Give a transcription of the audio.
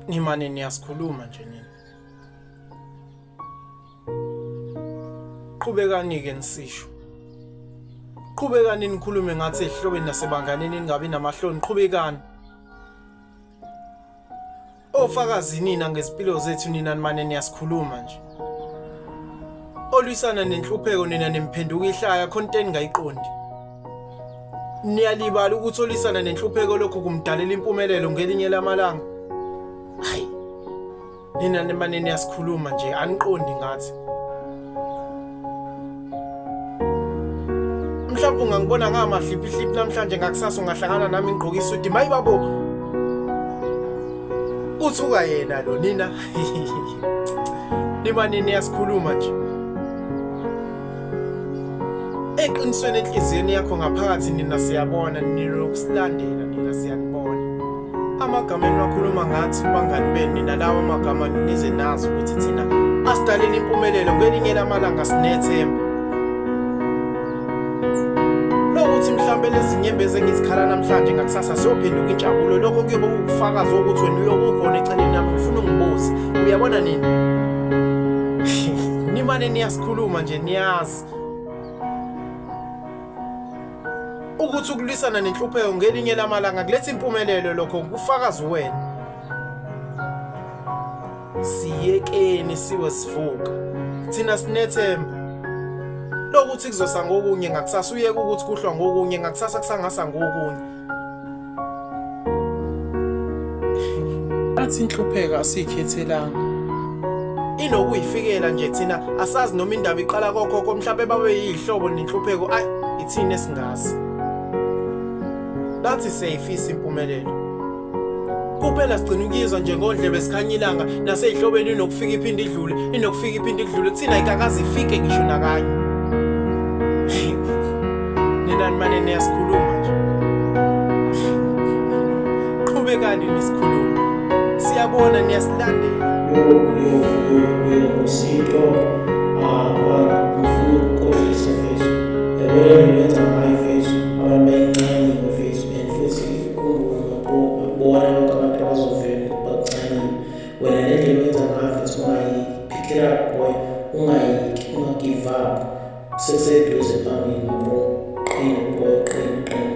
Nimane niyasikhuluma nje nina. Qhubekani-ke nisisho. Qhubekani nikhulume ngathi ehlobeni nasebanganeni ningabi namahloni. Qhubekani. Ofakazi nina ngezimpilo zethu nina nimane niyasikhuluma nje. Olwisana nenhlupheko nina nimphenduka ihlaya khona into eningayiqondi. Niyalibala ukuthi olwisana nenhlupheko lokhu kumdalela impumelelo ngelinye lamalanga. Hayi. Nina nimane niyasikhuluma nje aniqondi ngathi. Mhlawumbe ungangibona ngamahliphihliphi namhlanje ngakusasa ungahlangana nami ngigqoke isudi mayi babo. Uthuka yena lo nina. Nimane niyasikhuluma nje. Eqinisweni enhliziyweni yakho ngaphakathi nina siyabona nilokusilandela nina siyanibona. Amagama eniwakhuluma ngathi bangani benu nina lawo amagama nize nazi ukuthi thina asidalele impumelelo kwelinye lamalanga sinethemba. Lokuthi mhlambe lezi nyembezi engizikhala namhlanje ngakusasa siyophenduka injabulo lokho kuyobe kuwubufakazi wokuthi wena uyobe ukhona eceleni lami ngifuna ungibuze uyabona nini nimane niyasikhuluma nje niyazi ukuthi ukulwisana nenhlupheko ngelinye lamalanga kuletha impumelelo lokho kufakazi wena siyekeni siwe sivuka thina sinethemba lokuthi kuzosa ngokunye ngakusasa uyeke ukuthi kuhlwa ngokunye ngakusasa kusangasa ngokunye Athi inhlupheko asiyikhethelanga. Inokuyifikela nje thina asazi noma indaba iqala kokhokho mhlawumbe babe yihlobo nenhlupheko ayi ithina esingazi. Lathi siyayifisa impumelelo. Kuphela sigcina ukuyizwa nje ngondlebe sikhanya ilanga naseyihlobeni inokufika iphinde idlule inokufika iphinde idlule kuthina ayikakaze ifike ngisho nakanye. Nina nimane niyasikhuluma nje. Qhubekani nisikhuluma. Siyabona niyasilandela. Yo, yo, yo, yo, Musito, ah, mfana, ngifuna ukukhohlisa mfethu. Yabona le nto yenza ngayo mfethu, abantu bayincanyile mfethu and futhi kungoma bro, akubona bonke abantu abazovela ukuthi bakuncanyile. Wena le ndlela oyenza ngayo mfethu ungayi pick it up boy, ungayiki, unga-give up. Sekuseduze phambili my bro, qina boy, qina, qina.